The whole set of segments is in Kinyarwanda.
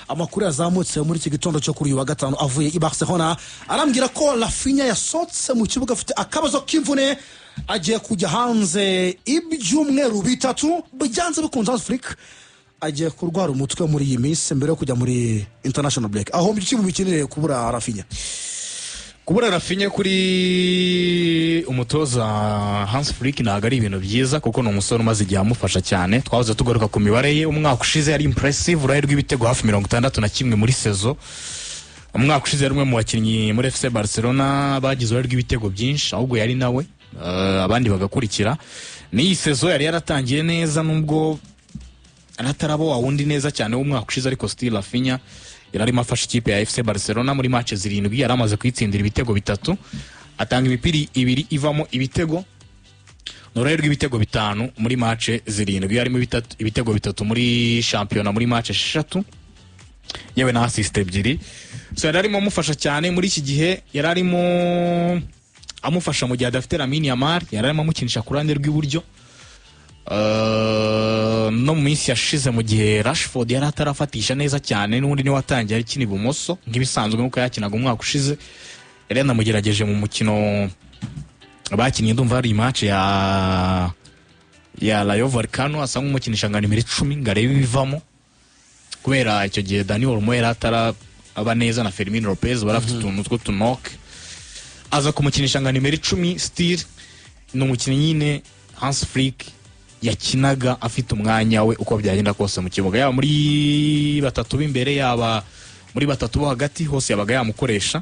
Amakuru yazamutse muri iki gitondo cyo kuri uyu wa gatanu avuye i Barcelona arambwira ko Raphinha yasohotse mu kibuga afite akabazo k'imvune, agiye kujya hanze ibyumweru 3. Byanze bikunze Hans Flick agiye kurwara umutwe muri iyi minsi mbere yo kujya muri international break. Aho iki mu mikinire kubura Raphinha? Kubura Raphinha kuri umutoza Hans Flick ntabwo ari ibintu byiza, kuko ni umusore umaze igihe amufasha cyane. Twahoze tugaruka ku mibare ye umwaka ushize, yari impressive, uruhare rw'ibitego hafi 61 muri saison. Umwaka ushize yari umwe mu bakinnyi muri FC Barcelona bagize uruhare rw'ibitego byinshi, ahubwo yari nawe abandi bagakurikira. N'iyi saison yari yaratangiye neza, nubwo ataraba wa wundi neza cyane w'umwaka ushize, ariko still Raphinha yari arimo afasha ikipe ya FC Barcelona. Muri match zirindwi yari amaze kuyitsindira ibitego bitatu, atanga imipira ibiri ivamo ibitego. Ni uruhare rw'ibitego bitanu muri match zirindwi, harimo ibitego bitatu muri shampiyona muri match esheshatu, yewe na assist ebyiri. So yari arimo amufasha cyane muri iki gihe, yari arimo amufasha mu gihe adafite Lamine Yamal, yari arimo amukinisha ku ruhande rw'iburyo. No mu minsi yashize, mu gihe Rashford yari atarafatisha neza cyane, n'ubundi niwe watangiye akina ibumoso nk'ibisanzwe nk'uko yakinaga umwaka ushize. Yari yanamugerageje mu mukino bakinnye, ndumva hari match ya Rayo Vallecano, asa nk'umukinisha nka nimero 10 ngo arebe ibivamo, kubera icyo gihe Dani Olmo yari ataraba neza na Fermin Lopez bari afite utuntu tw'utunoke, aza kumukinisha nka nimero 10. Still ni umukinnyi nyine Hans Flick yakinaga afite umwanya we uko byagenda kose mu kibuga, yaba muri batatu b'imbere, yaba muri batatu bo hagati, hose yabaga yamukoresha.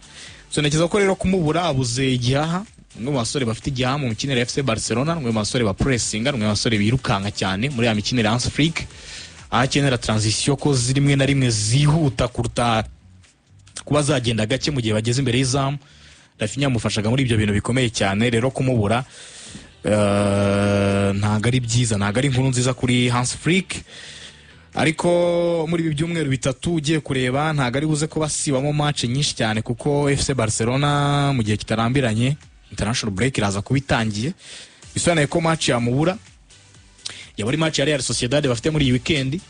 So ntekereza ko rero kumubura, abuze igihaha, umwe mu basore bafite igihaha mu mikinire ya FC Barcelona, umwe mu basore ba pressinga, umwe mu basore birukanka cyane muri ya mikinire ya Hans Flick, aho akenera transition ko rimwe na rimwe zihuta kuruta kuba zagenda gake mu gihe bageze imbere y'izamu. Raphinha yamufashaga muri ibyo bintu bikomeye cyane. Rero kumubura ntabwo ari byiza, ntabwo ari inkuru nziza kuri Hans Flick. Ariko muri ibi byumweru 3 ugiye kureba, ntabwo ari buze kuba asibamo match nyinshi cyane, kuko FC Barcelona mu gihe kitarambiranye international break iraza kuba itangiye. Bisobanuye ko match yamubura yaba ari match ya Real Sociedad bafite muri iyi weekend,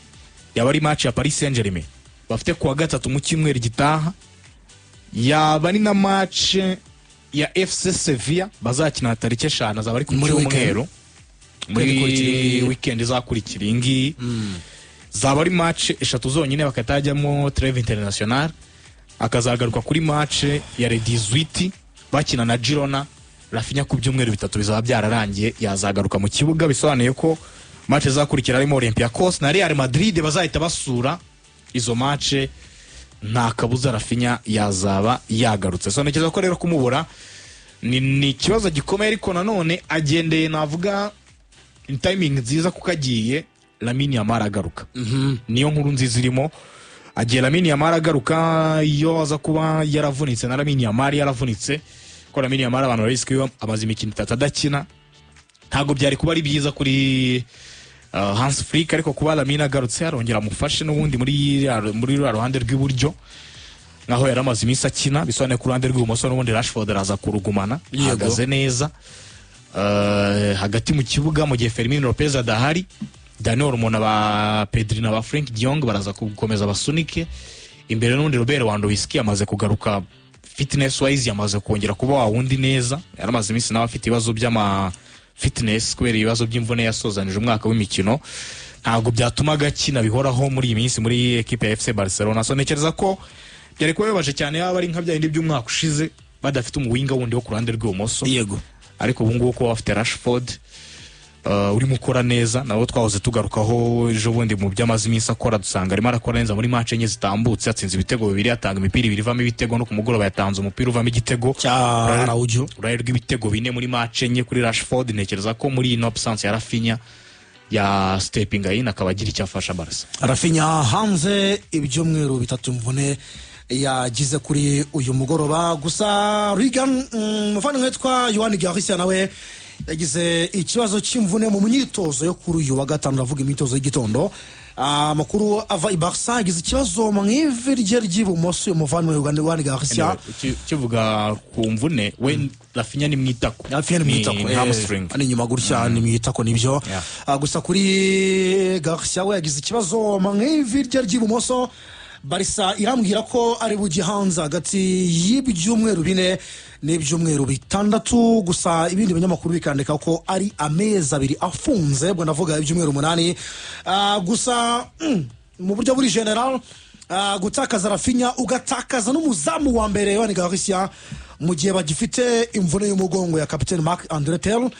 yaba ari match ya Paris Saint-Germain bafite kuwa gatatu mu cyumweru gitaha, yaba ari na match ya FC Sevilla bazakina tariki 5, azaba ari ku Muri cyumweru, muri Weekend ikurikira iyi ngiyi. Weekend izakurikira iyi ngiyi. Zaba ari match eshatu zonyine, bagahita hajyamo trêve international, akazagaruka kuri match ya le 18 bakina na Girona. Raphinha ku byumweru 3 bizaba byararangiye, yazagaruka mu kibuga. Bisobanuye ko match izakurikira harimo Olympiacos na Real Madrid bazahita basura, izo match nta kabuza Raphinha yazaba yagarutse. So ntekereza ko rero kumubura ni ikibazo gikomeye, ariko nanone agendeye, navuga ni timing nziza, kuko agiye Lamine Yamal agaruka. Niyo nkuru nziza irimo, agiye Lamine Yamal agaruka. Iyo aza kuba yaravunitse na Lamine Yamal yaravunitse, ko Lamine Yamal abantu barabizi ko amaze imikino itatu adakina, ntabwo byari kuba ari byiza kuri Hans Flick. Ariko kuba Lamine agarutse, arongera amufashe n'ubundi muri ruriya ruhande rw'iburyo nkaho yari amaze iminsi akina. Bisobanuye ku ruhande rw'ibumoso n'ubundi Rashford araza kurugumana, ahagaze neza. Hagati mu kibuga, mu gihe Fermin Lopez adahari, Dani Olmo na ba Pedri na ba Frenkie de Jong baraza gukomeza basunike imbere. N'ubundi Robert Lewandowski amaze kugaruka fitness wise, yamaze kongera kuba wa wundi neza. Yari amaze iminsi nawe afite ibibazo by'ama fitness kubera ibibazo by'imvune yasozanije umwaka w'imikino, ntabwo byatumaga akina bihoraho muri iyi minsi muri ekipe ya FC Barcelona. So ntekereza ko byari kuba bibabaje cyane yaba ari nka bya bindi by'umwaka ushize, badafite umuwinga wundi wo ku ruhande rw'ibumoso. Ariko ubu ngubu kuba bafite Rashford urimo ukora neza, nabo twahoze tugarukaho ejo bundi mu byo amaze iminsi akora, dusanga arimo arakora neza. Muri match enye zitambutse atsinze ibitego bibiri, atanga imipira ibiri ivamo ibitego, no ku mugoroba yatanze umupira uvamo igitego cya Araujo. Uruhare rw'ibitego bine muri match enye kuri Rashford. Ntekereza ko muri ino absence ya Raphinha ya stepping in akaba agira icyo afasha Barca. Raphinha hanze ibyumweru 3, imvune yagize kuri uyu mugoroba. Gusa Regan, umuvandimwe witwa Joan Garcia nawe yagize ikibazo cy'imvune mu myitozo yo kuri uyu wa gatanu, ndavuga imyitozo y'igitondo. Amakuru ava i Barca, yagize ikibazo mu ivi rye ry'ibumoso, uyu muvandimwe Joan Garcia. Anyway, ukivuga ku mvune, we Raphinha ni mu itako. Raphinha ni mu itako. Ni hamstring. Ni inyuma gutya, ni mu itako nibyo. Gusa kuri Garcia we yagize ikibazo mu ivi rye ry'ibumoso. Barça irambwira ko ari bujye hanze hagati y'ibyumweru 4 n'ibyumweru 6. Gusa ibindi binyamakuru bikandika ko ari amezi 2 afunze, ubwo ndavuga ibyumweru 8. Gusa mu buryo buri general, gutakaza Raphinha, ugatakaza n'umuzamu wa mbere Joan Garcia, mu gihe bagifite imvune y'umugongo ya kapiteni Marc Andre ter,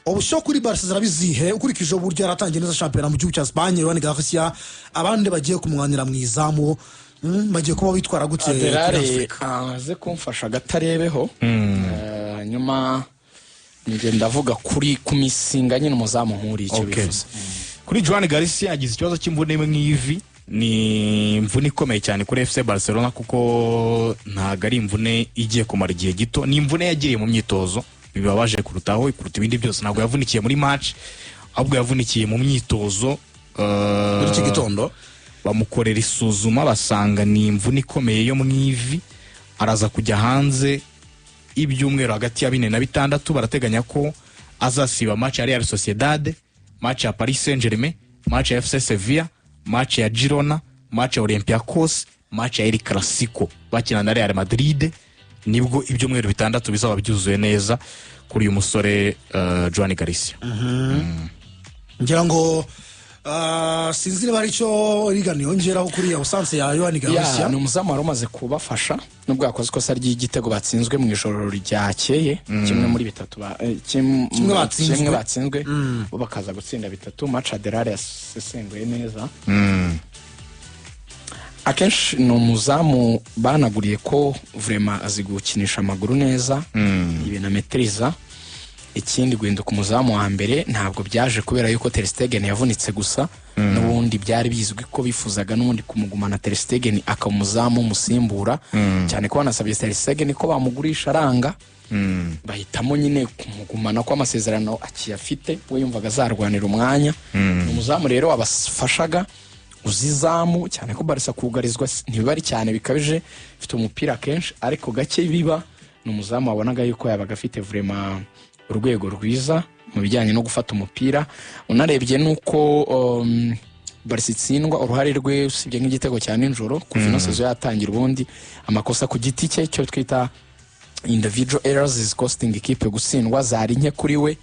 ubusho kuri Barca zirabizihe ukurikije uburyo yaratangiye neza shampiyona mu gihugu cya Espagne Joan Garcia? Abandi bagiye kumwanira mu izamu bagiye kuba bitwara gute kuri Aderare Afrika? Aze kumfasha agatarebeho. Hanyuma njye ndavuga kuri kumisinga nyine umuzamu nk'uriya icyo bivuze. Kuri Joan Garcia, yagize ikibazo cy'imvune mu ivi. Ni imvune ikomeye cyane kuri FC Barcelona, kuko ntabwo ari imvune igiye kumara igihe gito. Ni imvune yagiriye mu myitozo, bibabaje kurutaho, kuruta ibindi byose. Ntabwo yavunikiye muri match, ahubwo yavunikiye mu myitozo muri iki gitondo. Bamukorera isuzuma, basanga ni imvune ikomeye yo mu ivi. Araza kujya hanze ibyumweru hagati ya 4 na 6. Barateganya ko azasiba match ya Real Sociedad, match ya Paris Saint-Germain, match ya FC Sevilla, match ya Girona, match ya Olympiacos, match ya El Clasico bakina na Real Madrid. Nibwo ibyumweru 6 bizaba byuzuye neza kuri uyu musore Joan Garcia. Ngira ngo sinzi niba ari cyo Regan yongeraho kuri iyo absence ya Joan Ya, Garcia. Ni umuzamu wari umaze kubafasha, nubwo yakoze ikosa ry'igitego batsinzwe mu ijoro ryakeye, kimwe muri bitatu Kimwe batsinzwe. Kimwe batsinzwe, bo bakaza gutsinda bitatu. Match Aderare yasesenguye neza. Akenshi ni umuzamu banaguriye ko vraiment azi gukinisha amaguru neza, ibintu ametiriza. Ikindi, guhinduka umuzamu wa mbere ntabwo byaje kubera yuko Ter Stegen yavunitse gusa. N'ubundi byari bizwi ko bifuzaga n'ubundi kumugumana, Ter Stegen akaba umuzamu umusimbura, cyane ko banasabye Ter Stegen ko bamugurisha aranga, bahitamo nyine kumugumana ko amasezerano akiyafite, we yumvaga azarwanira umwanya. Ni umuzamu rero wabafashaga, uzi izamu cyane, ko Barca kugarizwa ntibiba ari cyane bikabije, ifite umupira kenshi ariko gake biba. Ni umuzamu wabonaga yuko yabaga afite vraiment urwego rwiza mu bijyanye no gufata umupira. Unarebye nuko Barca itsindwa, uruhare rwe, usibye nk'igitego cya nijoro, kuva ino saison yatangira, ubundi amakosa ku giti cye, cyo twita individual errors is costing ikipe gutsindwa, zari nke kuri we.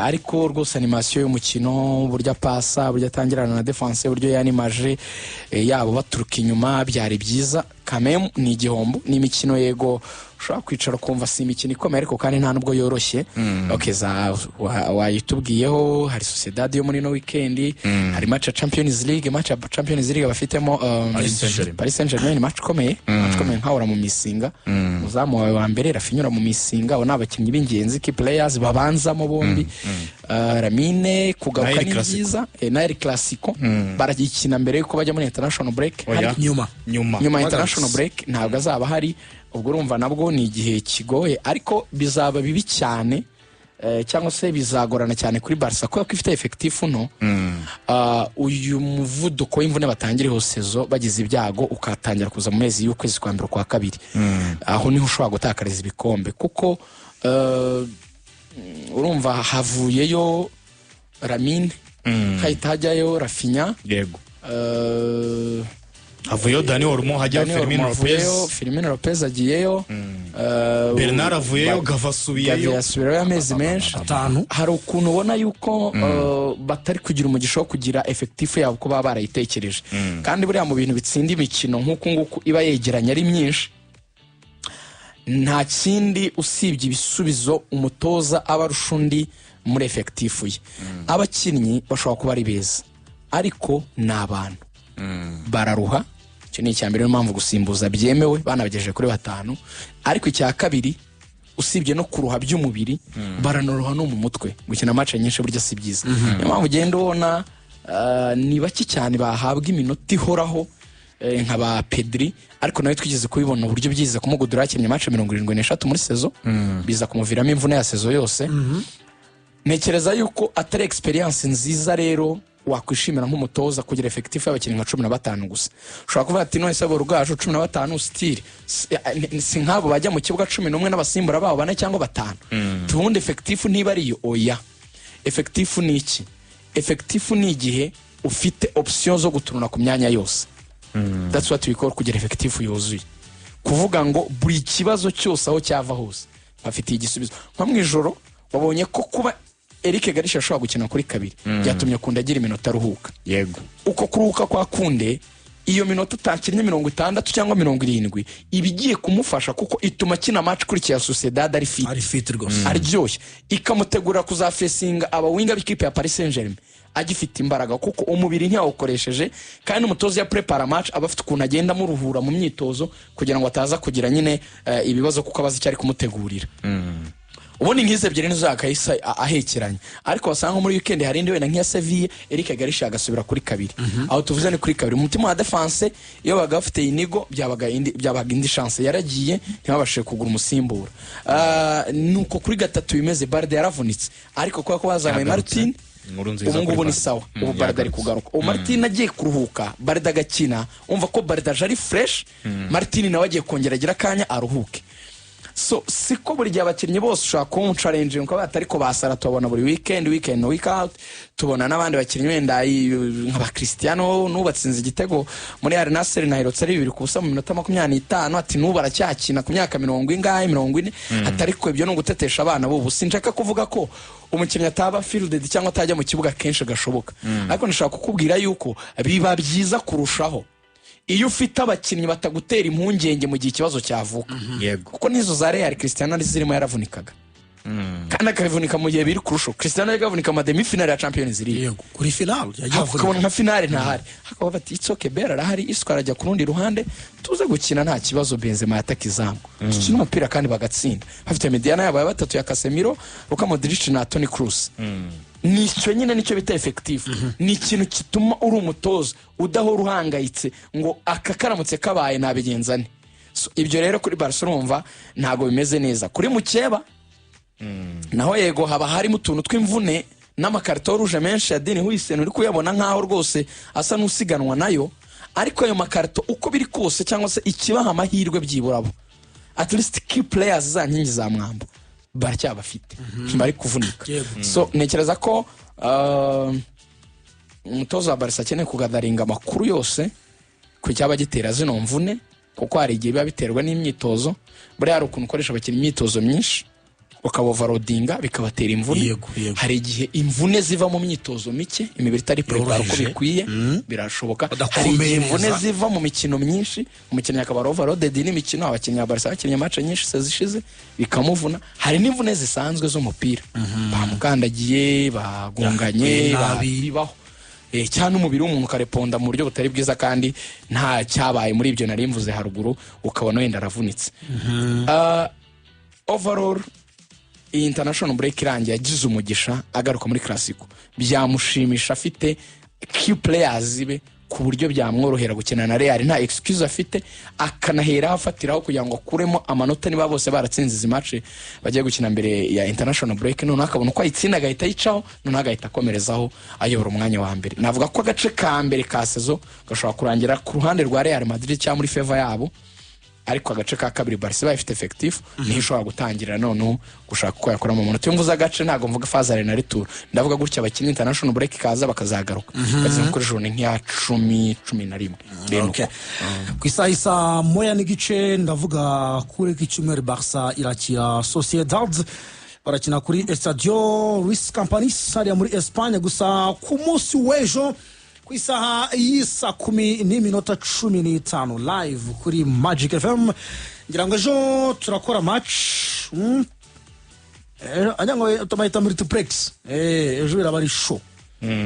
Ariko rwose animation y'umukino, uburyo apasa, uburyo atangirana na defense, uburyo yanimaje yabo baturuka inyuma, byari byiza. Kamem ni igihombo. Ni imikino yego ushobora kwicara ukumva si imikino ikomeye, ariko kandi nta nubwo yoroshye. Okay, za wayitubwiyeho, hari Sociedad yo muri no weekend, hari match ya Champions League. Match ya Champions League bafitemo Paris Saint-Germain. Paris Saint-Germain, match ikomeye, match ikomeye. Nkahora mu misinga umuzamu wawe wa mbere, Raphinha ura mu misinga. Abo ni abakinnyi b'ingenzi, key players babanzamo bombi. Lamine kugaruka Na El ni Clasico. byiza. Na El Clasico baragikina mbere yuko bajya muri international break. Oya. Nyuma. Nyuma. Nyuma ya international break ntabwo azaba ahari. Ubwo urumva nabwo ni igihe kigoye, ariko bizaba bibi cyane cyangwa se bizagorana cyane kuri Barca kubera ko ifite effectif nto. Uyu muvuduko w'imvune batangiriyeho saison, bagize ibyago ukatangira kuza mu mezi y'ukwezi kwa mbere, kwa kabiri, aho niho ushobora gutakariza ibikombe, kuko urumva havuyeyo Lamine, hahita hajyayo Raphinha. Havuyeyo Dani Olmo, hajyayo Daniel Fermin Olmo avuyeyo, Lopez. Fermin Lopez agiyeyo. Bernal avuyeyo, Gavi Gavi asubiyeyo. yasubirayo amezi menshi. Atanu. Hari ukuntu ubona yuko batari kugira umugisha wo kugira effectif yabo uko baba barayitekereje. Kandi buriya mu bintu bitsinda imikino nk'uku nguku iba yegeranye ari myinshi, nta kindi usibye ibisubizo umutoza aba arusha undi muri effectif ye. Abakinnyi bashobora kuba ari beza, ariko ni abantu, bararuha. Icyo ni icya mbere, niyo mpamvu gusimbuza byemewe, banabagejeje kuri batanu. Ariko icya kabiri, usibye no kuruha by'umubiri, baranaruha no mu mutwe. Gukina match nyinshi burya si byiza. Niyo mpamvu ugenda ubona ni bake cyane bahabwa iminota ihoraho, nka ba Pedri. Ariko nawe twigeze kubibona uburyo byiza kumugudura, yakinnye match 73 muri saison, biza kumuviramo imvune ya saison yose. Ntekereza yuko atari experience nziza rero wakwishimira nk'umutoza kugira effectif y'abakinnyi nka 15 gusa. Ushobora kuvuga ati: "None se rwacu 15 still si nk'abo bajya mu kibuga 11 n'abasimbura babo bane cyangwa batanu, tubundi effectif ntiba ariyo?" Oya, effectif ni iki? Effectif ni igihe ufite option zo guturuna ku myanya yose. That's what we call kugira effectif yuzuye, kuvuga ngo buri kibazo cyose aho cyava hose bafitiye igisubizo. Nko mu ijoro wabonye ko kuba Eric Garcia ashobora gukina kuri kabiri byatumye Kounde agira iminota aruhuka. Uko kuruhuka kwa Kounde, iyo minota utakinnye 60 cyangwa 70, iba igiye kumufasha kuko ituma akina match ikurikiye ya Sociedad ari fit. Ari fit rwose. Aryoshye, ikamutegura kuzafacinga abawinger b'ikipe ya Paris Saint Germain agifite imbaraga, kuko umubiri ntiyawukoresheje. Kandi n'umutoza ya prepara match aba afite ukuntu agenda amuruhura mu myitozo kugira ngo ataza kugira nyine ibibazo, kuko abazi icyo ari kumutegurira. Ubundi nk'izi ebyiri nizo yakahise ahekeranya, ariko wasanga nko muri weekend hari indi wenda nk'iya Seville, Eric Garcia agasubira kuri kabiri. Aho tuvuze ni kuri kabiri, umutima wa defense. Iyo baga bafite Inigo byabaga indi chance. Yaragiye, ntibabashije kugura umusimbura. Nuko kuri gatatu bimeze. Balde yaravunitse, ariko kubera ko bazamuye Yagarutse. Martin, Inkuru nziza ubu ngubu kuri ni Balde. sawa. Ubu Balde ari Yagarutse. kugaruka. Ubu Martin agiye kuruhuka, Balde agakina, umva ko Balde aje ari fresh. Martin nawe agiye kongera agira akanya aruhuke. So siko buri gihe abakinnyi bose ushobora kuba umuchallenge ukaba ariko ba Salah tubabona buri weekend, weekend, week out. Tubona n'abandi bakinnyi wenda nka ba Cristiano nubatsinze igitego muri Al Nassr na Herotse ari 2-0 mu minota 25, ati n'ubu aracyakina ku myaka mirongo ingahe, 40, ati ariko ibyo ni ugutetesha abana b'ubu. Sinshaka kuvuga ko umukinnyi ataba fielded cyangwa atajya mu kibuga kenshi gashoboka, ariko ndashaka kukubwira yuko biba byiza kurushaho iyo ufite abakinnyi batagutera impungenge mu gihe ikibazo cyavuka, kuko n'izo za Real Cristiano ari zirimo yaravunikaga, kandi akabivunika mu gihe biri kurushaho. Cristiano yagavunika mu demi finale ya Champions League. Yego, kuri final yagiye Ukabona avunika. nka finale ntahari, hakaba bati it's okay, Bale arahari, Isco arajya ku rundi ruhande, tuze gukina nta kibazo, Benzema yataka izamu, dukina umupira kandi bagatsinda. Bafite médiane yabo ya batatu ya Casemiro, Luka Modric na Toni Kroos. Nicyo nyine nicyo bita effectif. Ni ikintu gituma uri umutoza udahora uhangayitse ngo aka karamutse kabaye nabigenza nte. So, ibyo rero kuri Barcelona urumva ntabwo bimeze neza. Kuri mukeba naho yego haba harimo utuntu tw'imvune n'amakarito rouge menshi ya Dean Huijsen, uri kuyabona nkaho rwose asa n'usiganwa nayo. Ariko ayo makarito uko biri kose, cyangwa se ikibaha amahirwe byibura, bo at least key players, za nkingi za mwamba, baracyabafite, ntibari kuvunika. So ntekereza ko umutoza wa Barca akeneye kugatheringa amakuru yose ku cyaba gitera zino mvune, kuko hari igihe biba biterwa n'imyitozo. Buriya hari ukuntu ukoresha abakinnyi imyitozo myinshi ukabaoverloadinga bikabatera imvune. Yego, yego. Hari igihe imvune ziva mu myitozo mike, imibiri itari prepara uko Yoroheje. bikwiye, birashoboka. Hari Badakomeye igihe imvune neza. ziva mu mikino myinshi, umukinnyi akaba overloaded n'imikino. Abakinnyi ba Barca bakinnye match nyinshi se zishize, bikamuvuna. Hari n'imvune zisanzwe z'umupira, bamukandagiye, bagonganye, Nabi. bibaho. Cyangwa umubiri w'umuntu ukareponda mu buryo butari bwiza kandi nta cyabaye muri ibyo nari mvuze haruguru, ukabona wenda aravunitse. Overall iyi international break irangiye agize umugisha agaruka muri Clasico, byamushimisha afite key players be, ku buryo byamworohera gukina na Real nta excuse afite, akanaheraho afatiraho kugira ngo akuremo amanota niba bose baratsinze izi match bagiye gukina mbere ya international break, noneho akabona uko ayitsinda agahita ayicaho, noneho agahita akomerezaho ayobora umwanya wa mbere. Navuga ko agace ka mbere ka saison gashobora kurangira ku ruhande rwa Real Madrid cyangwa muri favor yabo, ariko agace ka kabiri Barca ibaye ifite effectif niho ishobora gutangira noneho gushaka uko yakuramo amanota. Iyo mvuze agace ntabwo mvuga phase aller na retour, ndavuga gutya abakinnyi international break ikaza bakazagaruka bageze nko kuri journée nk'iya 10, 11, bene uko. Okay. Ku isaha isa 1:30, ndavuga kuri iki cyumweru, Barca irakira Sociedad, barakina kuri Estadio Luis Companys hariya muri Espagne. Gusa ku munsi w'ejo ku isaha y'isa 10:15 live kuri Magic FM, ngira ngo ejo turakora match. Ajya ngo tubayita multiplex. Ejo biraba ari show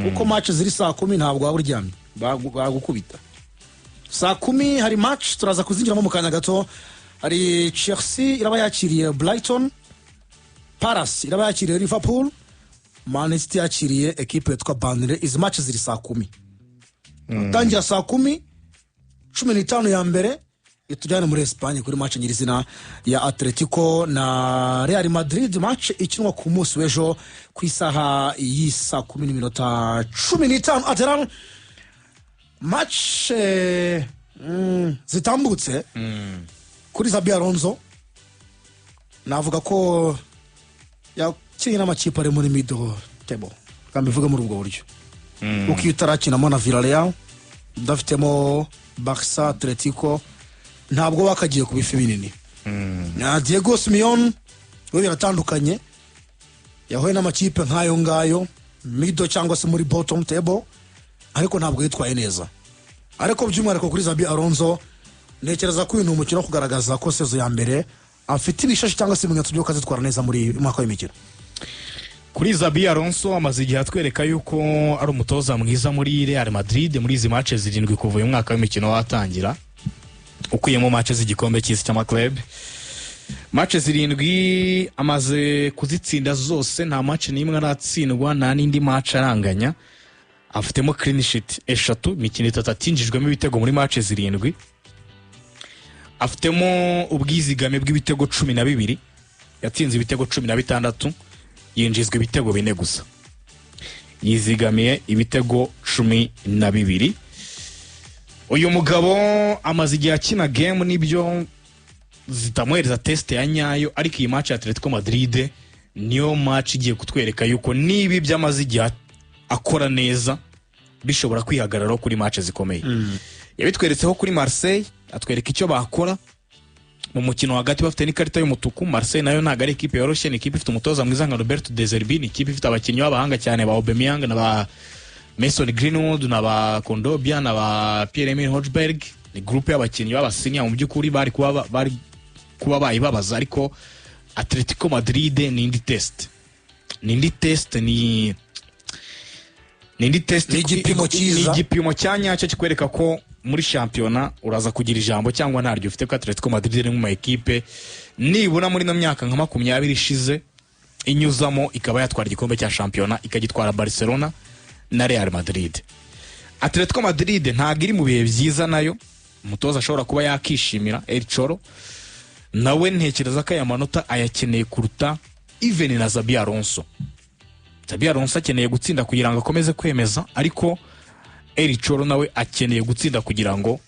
kuko match ziri saa 10 ntabwo waba uryamye. Bagukubita saa 10. Hari match turaza kuzinjiramo mu kanya gato. Hari Chelsea iraba yakiriye Brighton, Palace iraba yakiriye Liverpool, Man City yakiriye ekipe yitwa Burnley. Izi match ziri saa 10, tangira saa 10:15 ya mbere itujyane muri Espagne kuri match nyirizina ya Atletico na Real Madrid, match ikinwa ku munsi w'ejo ku isaha y'isa 10:15. Ateran match zitambutse kuri Xabi Alonso, navuga ko yakinnye n'amakipe ari muri middle table, reka mbivuge muri ubwo buryo, kuko iyo utarakinamo na Villarreal, udafitemo Barca, Atletico, ntabwo bakagiye ku bifi binini. Na Diego Simeone we biratandukanye, yahuye n'amakipe nk'ayo ngayo, middle cyangwa se muri bottom table, ariko ntabwo yitwaye neza. Ariko by'umwihariko kuri Xabi Alonso, ntekereza ko uyu ni umukino wo kugaragaza ko saison ya mbere afite ibishashi cyangwa se ibimenyetso by'uko azitwara neza muri uyu mwaka w'imikino. Kuri Xabi Alonso, amaze igihe atwereka yuko ari umutoza mwiza muri Real Madrid. Muri izi match zirindwi kuva uyu mwaka w'imikino watangira, ukuyemo match z'igikombe cy'isi cy'ama club, match zirindwi amaze kuzitsinda zose, nta match n'imwe aratsindwa, nta n'indi match aranganya. Afitemo clean sheet eshatu, imikino itatu atinjijwemo ibitego muri match zirindwi. Afitemo ubwizigame bw'ibitego 12, yatsinze ibitego 16, yinjizwa ibitego 4 gusa, yizigamiye ibitego 12. Uyu mugabo amaze igihe akina game n'ibyo zitamuhereza test ya nyayo, ariko iyi match ya Atletico Madrid niyo match igiye kutwereka yuko niba ibyo amaze igihe akora neza bishobora kwihagararaho kuri match zikomeye. Yabitweretseho kuri Marseille, atwereka icyo bakora mu mukino hagati bafite n'ikarita y'umutuku. Marseille nayo ntabwo ari ikipe yoroshye, ni ikipe ifite umutoza mwiza nka Roberto De Zerbi, ni ikipe ifite abakinnyi b'abahanga cyane ba Aubameyang na ba Mason Greenwood na ba Kondogbia na ba Pierre Emile Højbjerg. Ni groupe y'abakinnyi b'aba senior mu by'ukuri bari kuba bayibabaza, ariko Atletico Madrid ni indi test, ni indi test, ni indi test. Ni igipimo cyiza. Ni igipimo cya nyacyo kikwereka ko muri shampiyona uraza kugira ijambo cyangwa ntaryo ufite, ko Atletico Madrid iri mu ma ekipe nibura muri ino myaka nka 20 ishize inyuzamo ikaba yatwara igikombe cya shampiyona, ikagitwara Barcelona na Real Madrid. Atletico Madrid ntabwo iri mu bihe byiza nayo umutoza ashobora kuba yakishimira. El Cholo nawe ntekereza ko aya manota ayakeneye kuruta even na Xabi Alonso. Xabi Alonso akeneye gutsinda kugira ngo akomeze kwemeza, ariko El Cholo nawe akeneye gutsinda kugira ngo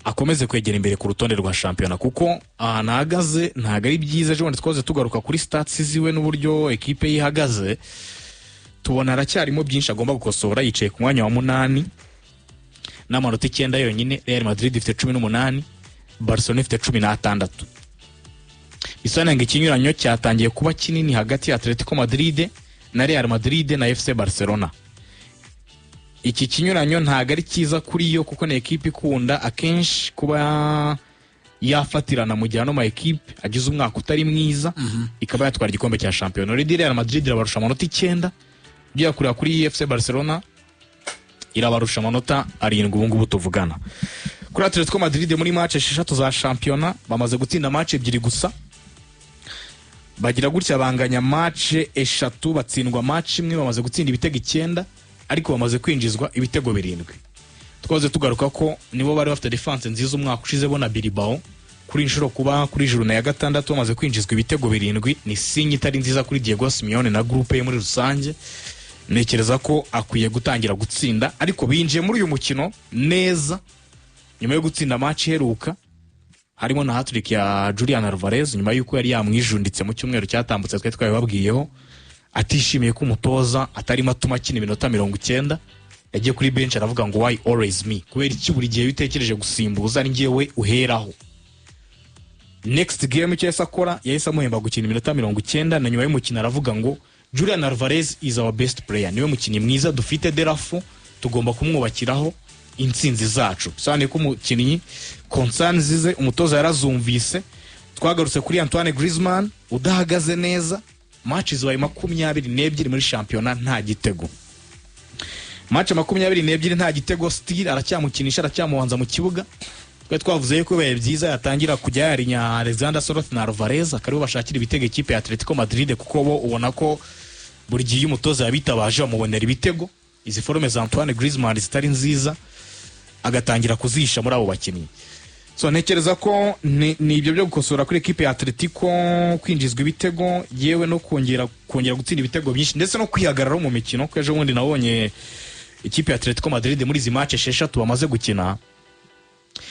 akomeze kwegera imbere ku rutonde rwa shampiyona, kuko ahantu ahagaze ntabwo ari byiza. Ejo bundi twahoze tugaruka kuri stats ziwe n'uburyo ekipe ye ihagaze, tubona aracyarimo byinshi agomba gukosora. Yicaye ku mwanya wa munani n'amanota 9 yonyine. Real Madrid ifite 18, Barcelona ifite 16. Bisobanuye ngo ikinyuranyo cyatangiye kuba kinini hagati ya Atletico Madrid na Real Madrid na FC Barcelona. Iki kinyuranyo ntabwo ari cyiza kuri yo, kuko ni ekipe ikunda akenshi kuba yafatirana mu gihe ano ma ekipe agize umwaka utari mwiza, ikaba yatwara igikombe cya shampiyona. Already Real Madrid irabarusha amanota 9, ugiye kureba kuri FC Barcelona irabarusha amanota 7 ubu ngubu tuvugana. Kuri Atletico Madrid, muri match esheshatu za shampiyona bamaze gutsinda match ebyiri gusa, bagira gutya banganya match eshatu, batsindwa match imwe. Bamaze gutsinda ibitego 9, ariko bamaze kwinjizwa ibitego 7. Twaze tugaruka ko nibo bari bafite defense nziza umwaka ushize bo na Bilbao. Kuri inshuro kuba kuri journée ya gatandatu bamaze kwinjizwa ibitego 7 ni signe itari nziza kuri Diego Simeone na groupe ye muri rusange. Ntekereza ko akwiye gutangira gutsinda, ariko binjiye muri uyu mukino neza nyuma yo gutsinda match iheruka, harimo na hat-trick ya Julian Alvarez, nyuma y'uko yari yamwijunditse mu cyumweru cyatambutse twari twabibabwiyeho, atishimiye ko umutoza atarimo atuma akina iminota 90. Yagiye kuri bench aravuga ngo "Why always me? Kubera iki buri gihe iyo utekereje gusimbuza ari njyewe uheraho?" Next game icyo yahise akora, yahise amuhemba gukina iminota 90, na nyuma y'umukino aravuga ngo "Julian Alvarez is our best player, niwe mukinnyi mwiza dufite, therefore tugomba kumwubakiraho intsinzi zacu." Bisobanuye ko umukinnyi concerns ze umutoza yarazumvise. Twagarutse kuri Antoine Griezmann udahagaze neza, match zibaye 22 muri shampiyona nta gitego, match 22 nta gitego, still aracyamukinisha, aracyamubanza mu kibuga. Twari twavuze yuko bibaye byiza yatangira kujya yarinya Alexander Sorloth na Alvarez, akaribo bashakira ibitego ikipe ya Atletico Madrid, kuko bo ubona ko buri gihe iyo umutoza yabitabaje bamubonera ibitego. Izi forme za Antoine Griezmann zitari nziza agatangira kuzihisha muri abo bakinnyi. So ntekereza ko ni ibyo byo gukosora kuri ekipe ya Atletico: kwinjizwa ibitego, yewe no kongera gutsinda ibitego byinshi, ndetse no kwihagararaho mu mikino, ko ejo bundi nabonye ikipe ya Atletico Madrid muri izi match esheshatu bamaze gukina,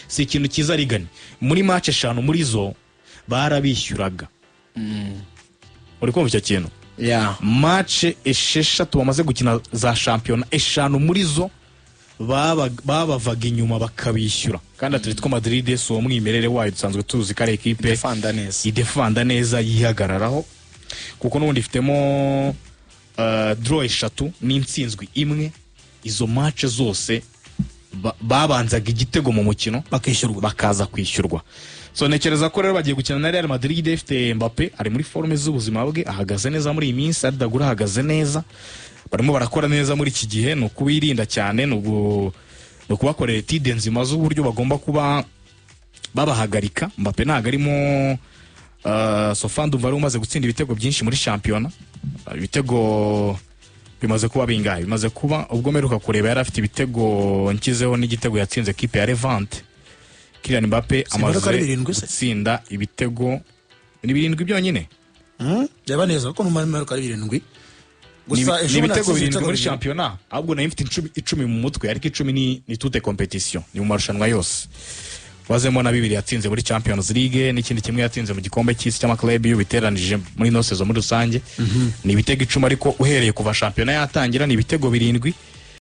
si ikintu cyiza rigani, muri match eshanu muri zo barabishyuraga. Uri kumva icyo kintu? Yeah. Match esheshatu bamaze gukina za shampiyona, eshanu muri zo Babavaga inyuma bakabishyura, kandi Atletico Madrid si uwo mwimerere wayo, dusanzwe tuzi ko ari ekipe Defanda neza. Idefanda neza, yihagararaho, kuko n'ubundi ifitemo draw eshatu n'intsinzwi imwe. Izo match zose babanzaga igitego mu mukino, bakishyurwa. Bakaza kwishyurwa. So ntekereza ko rero bagiye gukina na Real Madrid ifite Mbappe, ari muri forme z'ubuzima bwe, ahagaze neza muri iyi minsi. Arda Güler ahagaze neza, barimo barakora neza muri iki gihe. Ni ukubirinda cyane, ni ukubakorera étude nzima z'uburyo bagomba kuba babahagarika. Mbappe ntabwo arimo. So far ndumva ari umaze gutsinda ibitego byinshi muri shampiyona. Ibitego bimaze kuba bingahe? Bimaze kuba, ubwo mperuka kureba yari afite ibitego, nshyizeho n'igitego yatsinze kipe ya Levante, Kylian Mbappe Simbona ko ari amaze 7 se? gutsinda ibitego ni 7 byonyine. Reba neza kuko numva ko ari 7 gusa. Ni Ejo bundi ibitego yatsinze 7 ibitego muri 7. shampiyona. Ahubwo nari mfite 10 mu mutwe, ariko 10 ni toutes compétitions, ni mu marushanwa yose wazemo na bibiri yatsinze muri Champions League n'ikindi kimwe yatsinze mu gikombe cy'isi cy'amaklabu. Iyo biteranije muri ino saison muri rusange ni ibitego 10, ariko uhereye kuva shampiyona yatangira ni ibitego 7.